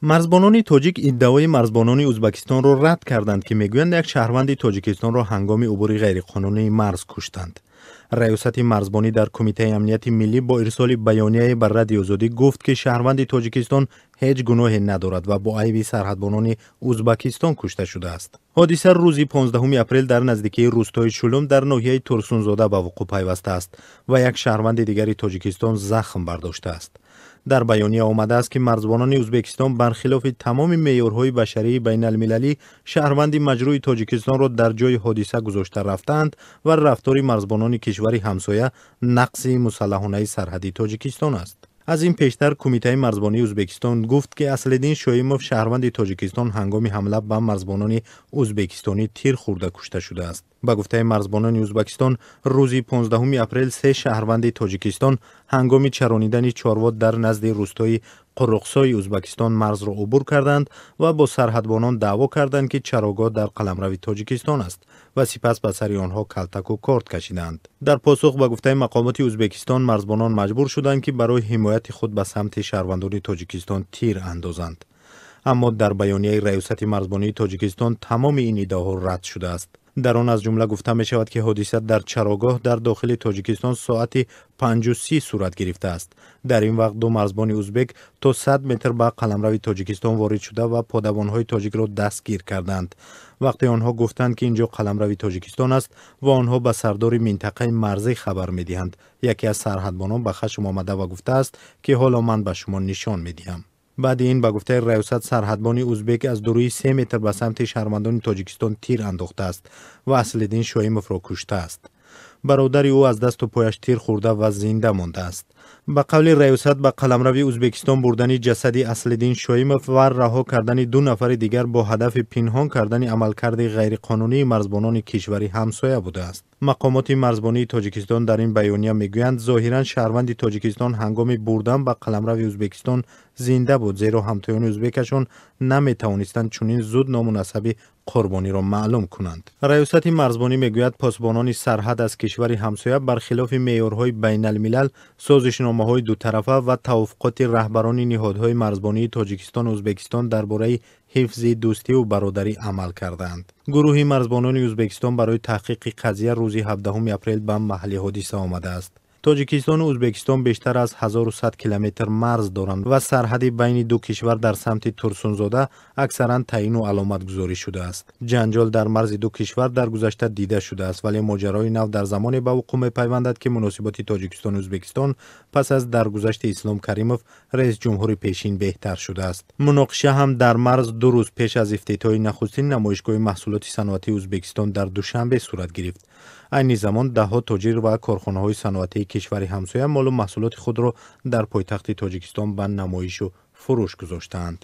Марзбонони тоҷик иддаои марзбонони Ӯзбекистонро рад карданд, ки мегӯянд, як шаҳрванди Тоҷикистонро ҳангоми убури ғайриқонунии марз куштанд. Раёсати марзбонӣ дар Кумитаи амнияти миллӣ бо ирсоли баёнияе ба Радиои Озодӣ гуфт, ки шаҳрванди Тоҷикистон ҳеҷ гуноҳе надорад ва бо айби сарҳадбонони Ӯзбекистон кушта шудааст. Ҳодиса рӯзи 15 апрел дар наздикии рӯстои Шулум дар ноҳияи Турсунзода ба вуқӯъ пайвастааст ва як шаҳрванди дигари Тоҷикистон захм бардоштааст. Дар баёния омадааст, ки марзбонони Ӯзбекистон бархилофи тамоми меъёрҳои башарии байналмилалӣ шаҳрванди маҷрӯҳи Тоҷикистонро дар ҷои ҳодиса гузошта рафтаанд ва рафтори марзбонони кишвари ҳамсоя нақзи мусаллаҳонаи сарҳади Тоҷикистон аст. Аз ин пештар Кумитаи марзбонии Ӯзбекистон гуфт, ки Аслиддин Шоимов, шаҳрванди Тоҷикистон, ҳангоми ҳамла ба марзбонони ӯзбекистонӣ тир хӯрда кушта шудааст. Ба гуфтаи марзбонони Ӯзбекистон, рӯзи 15 апрел се шаҳрванди Тоҷикистон ҳангоми чаронидани чорво дар назди рӯстои Қуруқсои Ӯзбекистон марзро убур карданд ва бо сарҳадбонон даъво карданд, ки чарогоҳ дар қаламрави Тоҷикистон аст, ва сипас ба сари онҳо калтаку корд кашиданд. Дар посух, ба гуфтаи мақомоти Ӯзбекистон, марзбонон маҷбур шуданд, ки барои ҳимояти худ ба самти шаҳрвандони Тоҷикистон тир андозанд. Аммо дар баёнияи Раёсати марзбонии Тоҷикистон тамоми ин иддаоҳо рад шудааст. Дар он аз ҷумла гуфта мешавад, ки ҳодиса дар чарогоҳ дар дохили Тоҷикистон соати 5:30 сурат гирифтааст. Дар ин вақт ду марзбони узбек то 100 метр ба қаламрави Тоҷикистон ворид шуда ва подавонҳои тоҷикро дастгир карданд. Вақте онҳо гуфтанд, ки ин ҷо қаламрави Тоҷикистон аст ва онҳо ба сардори минтақаи марзӣ хабар медиҳанд, яке аз сарҳадбонон ба хашм омада ва гуфтааст, ки ҳоло ман ба шумо нишон медиҳам. Баъди ин, ба гуфтаи раёсат, сарҳадбони узбек аз дурии 3 метр ба самти шаҳрвандони Тоҷикистон тир андохтааст ва Аслиддин Шоимовро куштааст. Бародари ӯ аз дасту пояш тир хӯрда ва зинда мондааст. Ба қавли раёсат, ба қаламрави Ӯзбекистон бурдани ҷасади Аслиддин Шоимов ва раҳо кардани ду нафари дигар бо ҳадафи пинҳон кардани амалкарди ғайриқонунии марзбонони кишвари ҳамсоя будааст. Мақомоти марзбонии Тоҷикистон дар ин баёния мегӯянд, зоҳиран шаҳрванди Тоҷикистон ҳангоми бурдан ба қаламрави Ӯзбекистон зинда буд, зеро ҳамтоёни ӯзбекашон наметавонистанд чунин зуд ному насаби қурбониро маълум кунанд. Раёсати марзбонӣ мегӯяд, посбонони сарҳад аз кишвари ҳамсоя бархилофи меъёрҳои байналмилал, созишномаҳои дутарафа ва тавофуқоти раҳбарони ниҳодҳои марзбонии Тоҷикистону Ӯзбекистон дар бораи ҳифзи дӯстиву бародарӣ амал кардаанд. Гурӯҳи марзбонони Ӯзбекистон барои таҳқиқи қазия рӯзи 17 апрел ба маҳалли ҳодиса омадааст. Тоҷикистону Ӯзбекистон бештар аз 1100 километр марз доранд ва сарҳади байни ду кишвар дар самти Турсунзода аксаран таъину аломатгузорӣ шудааст. Ҷанҷол дар марзи ду кишвар дар гузашта дида шудааст, вале моҷарои нав дар замоне ба вуқӯъ мепайвандад, ки муносиботи Тоҷикистону Ӯзбекистон пас аз даргузашти Ислом Каримов, раисҷумҳури пешин, беҳтар шудааст. Муноқиша ҳам дар марз 2 рӯз пеш аз ифтитоҳи нахустин намоишгоҳи маҳсулоти саноатии Ӯзбекистон дар Душанбе сурат гирифт. Айни замон даҳҳо тоҷир ва корхонаҳои саноатии кишвари ҳамсоя молу маҳсулоти худро дар пойтахти Тоҷикистон ба намоишу фурӯш гузоштаанд.